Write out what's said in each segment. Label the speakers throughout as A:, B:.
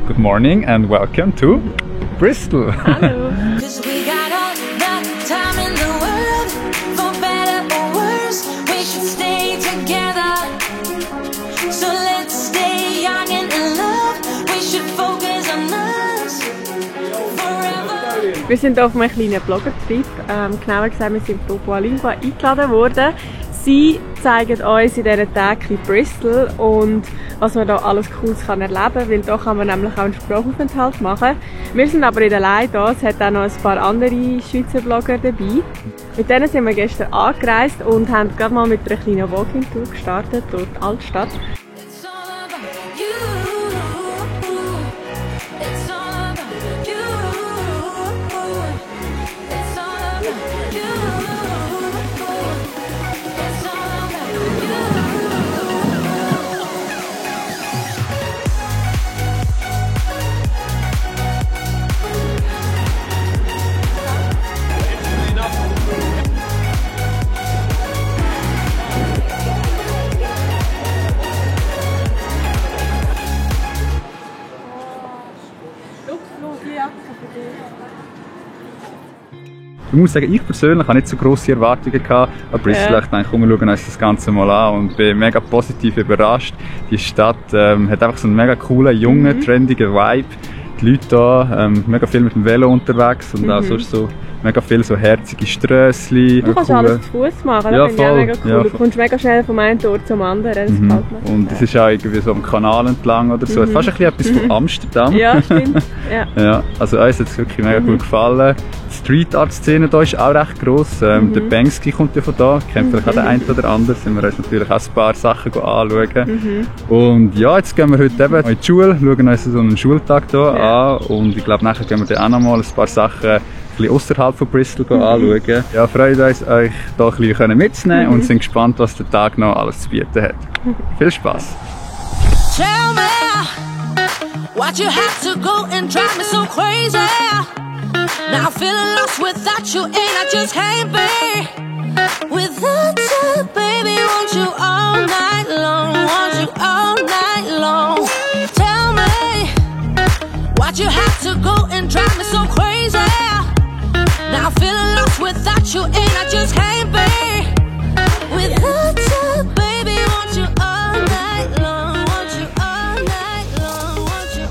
A: Good morning and welcome to Bristol.
B: Hallo. Wir sind auf einem kleinen Bloggertrip. Genauer gesagt, wir sind von Boalingua eingeladen worden. Sie zeigen uns in diesen Tagen Bristol und was man da alles Cooles erleben kann, weil da kann man nämlich auch einen Sprachaufenthalt machen. Wir sind aber nicht allein da, es hat auch noch ein paar andere Schweizer Blogger dabei. Mit denen sind wir gestern angereist und haben gerade mal mit einer kleinen Walking-Tour gestartet durch die Altstadt.
A: Ich muss sagen, ich persönlich habe nicht so grosse Erwartungen gehabt an Bristol. Ich dachte, komm, wir schauen uns das Ganze mal an und bin mega positiv überrascht. Die Stadt hat einfach so einen mega coolen, jungen, trendigen Vibe. Die Leute hier, mega viel mit dem Velo unterwegs und auch sonst so mega viel so herzige Strössli.
B: Du kannst alles zu Fuß machen, das finde ich auch mega cool. Ja, du kommst mega schnell vom einen Ort zum anderen, das gefällt mir.
A: Und es ist auch irgendwie so am Kanal entlang oder so. Fast ein bisschen etwas von Amsterdam.
B: Ja, stimmt.
A: Ja, also uns hat es wirklich mega gut gefallen. Die Street Art Szene hier ist auch recht gross. Der Banksy kommt ja von da, kennt vielleicht auch den einen oder anderen. Sind wir uns natürlich auch ein paar Sachen anschauen. Und ja, jetzt gehen wir heute eben in die Schule, schauen uns so einen Schultag hier an und ich glaube, nachher gehen wir dann auch noch mal ein paar Sachen außerhalb von Bristol anschauen. Ja, freuen uns, euch hier ein bisschen mitzunehmen und sind gespannt, was der Tag noch alles zu bieten hat. Viel Spaß!
C: Tell me why'd you have to go and drive me so crazy? Now I'm feeling lost without you and I just can't be without you, baby. Want you all night long, want you all night long. Tell me why'd you have to go and drive me so crazy? Now I'm feeling lost without you and I just can't be without you, baby. Want you all night long, want you all night long, want you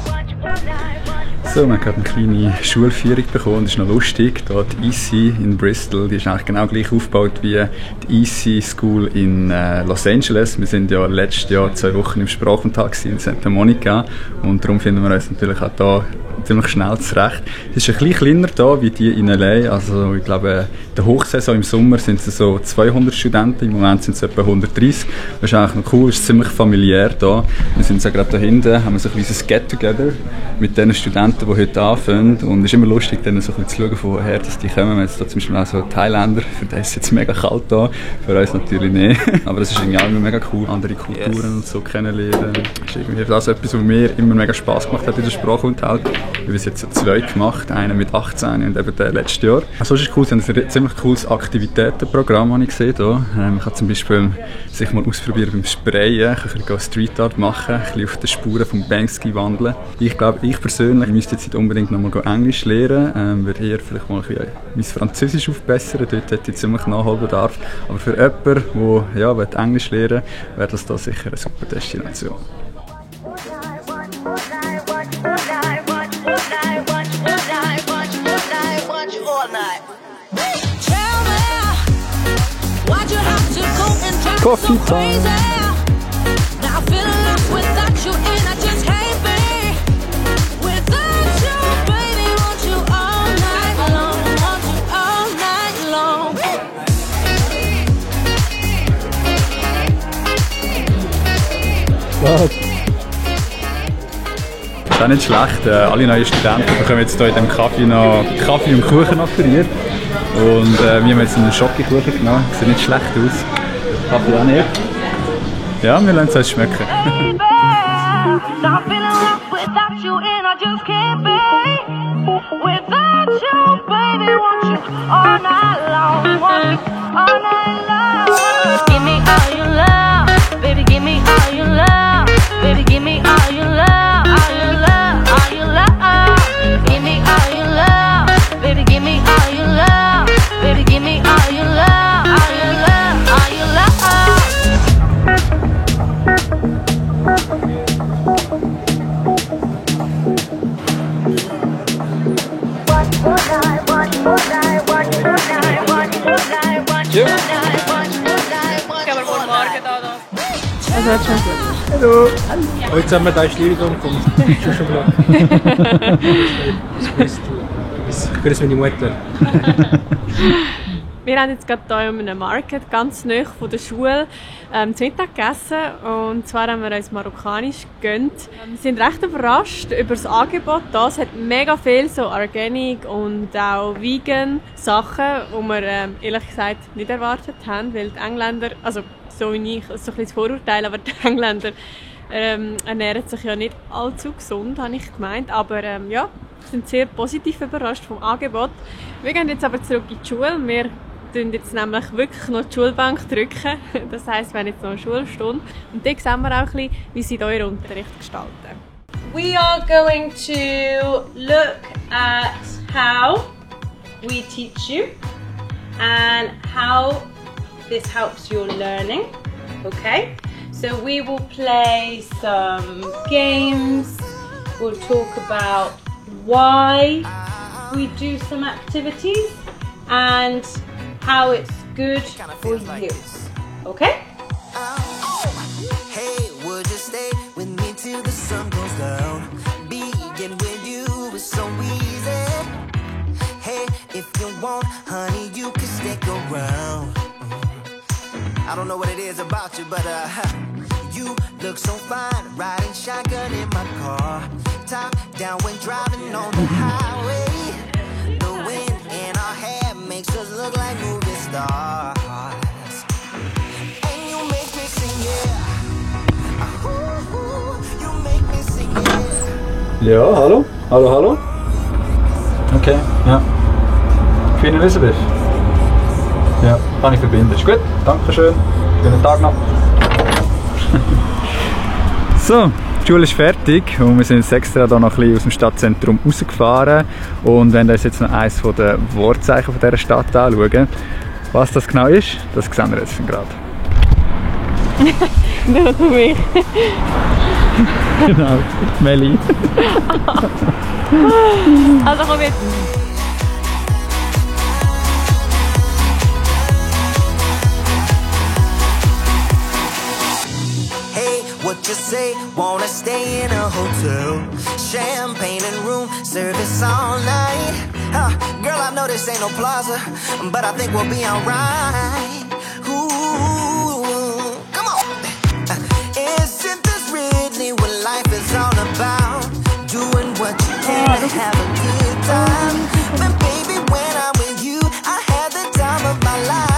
C: all night long.
A: So, wir haben gerade eine kleine Schulführung bekommen, das ist noch lustig. Hier die EC in Bristol, die ist eigentlich genau gleich aufgebaut wie die EC School in Los Angeles. Wir sind ja letztes Jahr 2 Wochen im Sprachaufenthalt in Santa Monica und darum finden wir uns natürlich auch hier ziemlich schnell zurecht. Es ist ein bisschen kleiner hier wie die in LA. Also ich glaube, in der Hochsaison im Sommer sind es so 200 Studenten, im Moment sind es etwa 130. Das ist eigentlich noch cool, es ist ziemlich familiär hier. Wir sind so gerade da hinten, haben wir so ein kleines Get-Together mit den Studenten, die heute anfangen. Und es ist immer lustig, dann so ein bisschen zu schauen, von woher dass die kommen. Wir haben jetzt hier zum Beispiel auch so Thailänder, für die ist es jetzt mega kalt hier, für uns natürlich nicht. Aber das ist irgendwie auch immer mega cool, andere Kulturen und so kennenlernen. Das ist irgendwie das etwas, was mir immer mega Spass gemacht hat in der Sprachaufenthalt. Wir haben es jetzt 2 gemacht, einen mit 18 und eben den letztes Jahr. Also es ist cool, sie haben ein ziemlich cooles Aktivitätenprogramm, habe ich gesehen. Man kann zum Beispiel sich mal ausprobieren beim Sprayen, ein bisschen Street Art machen, ein bisschen auf den Spuren vom Banksy wandeln. Ich glaube, ich persönlich müsste jetzt nicht unbedingt noch mal Englisch lernen, würde eher vielleicht mal ein bisschen mein Französisch aufbessern, dort hätte ich ziemlich Nachholbedarf. Aber für jemanden, der Englisch lernen will, wäre das da sicher eine super Destination. Coffee time.
C: Now I'm feeling lost without you and I just can't be without you, baby. Want you all night long, want you all night long.
A: Das ist auch nicht schlecht. Alle neuen Studenten bekommen jetzt hier in diesem Kaffee noch Kaffee und Kuchen offeriert. Und wir haben jetzt einen Schokokuchen genommen. Sieht nicht schlecht aus. Kaffee auch nicht. Ja, wir lassen es uns schmecken.
C: Baby, now I'm feeling lost without you and I just can't be without you, baby. Want you all night long, want you all night long. Give me all your love, baby. Give me all your love, baby. Give me all your love, all your love, all
B: Also wird schon gut.
D: Hallo. Heute haben wir da Stilisierung vom Schuschenblock. Ich grüße meine Mutter.
B: Wir haben jetzt gerade hier in einem Market ganz nahe von der Schule zu Mittag gegessen. Und zwar haben wir uns marokkanisch gegönnt. Wir sind recht überrascht über das Angebot. Es hat mega viel so Organic und auch Vegan Sachen, die wir ehrlich gesagt nicht erwartet haben. Weil die Engländer, also so wie ich, so ein bisschen das Vorurteil, aber die Engländer ernähren sich ja nicht allzu gesund, habe ich gemeint. Aber ja, wir sind sehr positiv überrascht vom Angebot. Wir gehen jetzt aber zurück in die Schule. Wir drücken jetzt nämlich wirklich noch die Schulbank drücken. Das heisst, wir haben jetzt noch eine Schulstunde. Und dort sehen wir auch ein bisschen, wie sie euren Unterricht gestalten.
E: We are going to look at how we teach you and how this helps your learning. Okay? So we will play some games. We'll talk about why we do some activities and how it's good for you. Okay?
C: Hey, would you stay with me till the sun goes down? Being with you is so easy. Hey, if you want, honey, you can stick around. I don't know what it is about you, but you look so fine, riding shotgun in my car. Top down when driving on the highway. The wind in our hair makes us look like movie stars. And you make me sing, yeah. Ooh, you make me sing, yeah.
A: Ja, hallo? Hallo? Okay, ja. Queen Elizabeth. Ja, kann ich verbinden. Ist gut, danke schön. Schönen Tag noch. So, die Schule ist fertig und wir sind jetzt extra da noch ein bisschen aus dem Stadtzentrum rausgefahren und werden uns jetzt noch eines der Wortzeichen dieser Stadt anschauen. Was das genau ist, das sehen wir jetzt gerade.
B: Nur für mich.
A: Genau, Melli.
B: Also komm jetzt.
C: What you say, wanna stay in a hotel. Champagne and room service all night. Girl, I know this ain't no plaza, but I think we'll be alright. Ooh, come on. Isn't this really what life is all about? Doing what you can to have a good time. But baby, when I'm with you, I have the time of my life.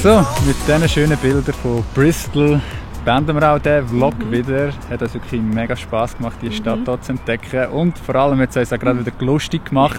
A: So, mit diesen schönen Bildern von Bristol beenden wir auch diesen Vlog wieder. Hat uns wirklich mega Spass gemacht, die Stadt hier zu entdecken. Und vor allem hat es uns auch gerade wieder lustig gemacht,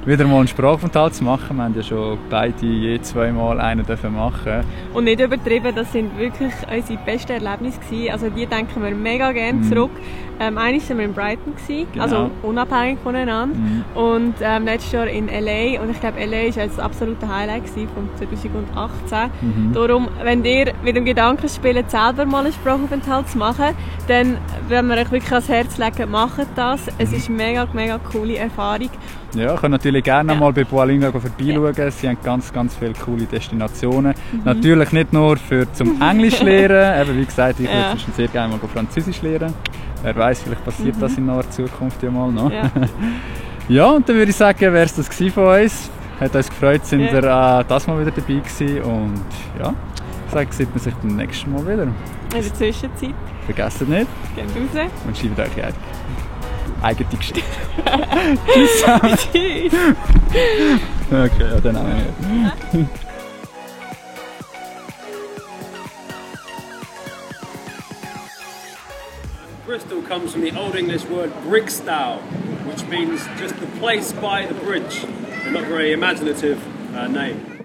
A: wieder mal einen Sprachaufenthalt zu machen. Wir haben ja schon beide je zweimal einen machen.
B: Und nicht übertrieben, das sind wirklich unsere besten Erlebnisse gewesen. Also die denken wir mega gerne zurück. Einmal waren wir in Brighton,
A: genau.
B: Also unabhängig voneinander. Und letztes Jahr in LA. Und ich glaube, LA war das absolute Highlight von 2018. Darum, wenn ihr mit dem Gedanken spielt, selber mal einen Sprachaufenthalt zu machen, dann wenn wir euch wirklich ans Herz legen, macht das. Es ist eine mega coole Erfahrung.
A: Ja, ihr könnt natürlich gerne mal bei Boalinga vorbeischauen. Ja. Sie haben ganz viele coole Destinationen. Natürlich nicht nur zum Englisch lernen. Eben, wie gesagt, ich würde sehr gerne mal Französisch lernen. Wer weiß, vielleicht passiert das in naher Zukunft ja mal noch. Ja. Ja, und dann würde ich sagen, wäre es das von uns. Hat uns gefreut, sind ihr das Mal wieder dabei gewesen. Und ja, ich sage, sieht man sich beim nächsten Mal wieder.
B: In der Zwischenzeit.
A: Vergesst nicht.
B: Geht raus.
A: Und schreibt euch eigene Geschichte. Tschüss zusammen.
B: Tschüss.
A: Okay, ja, dann auch nicht.
F: Bristol comes from the Old English word Brixtow, which means just the place by the bridge. A not very imaginative name.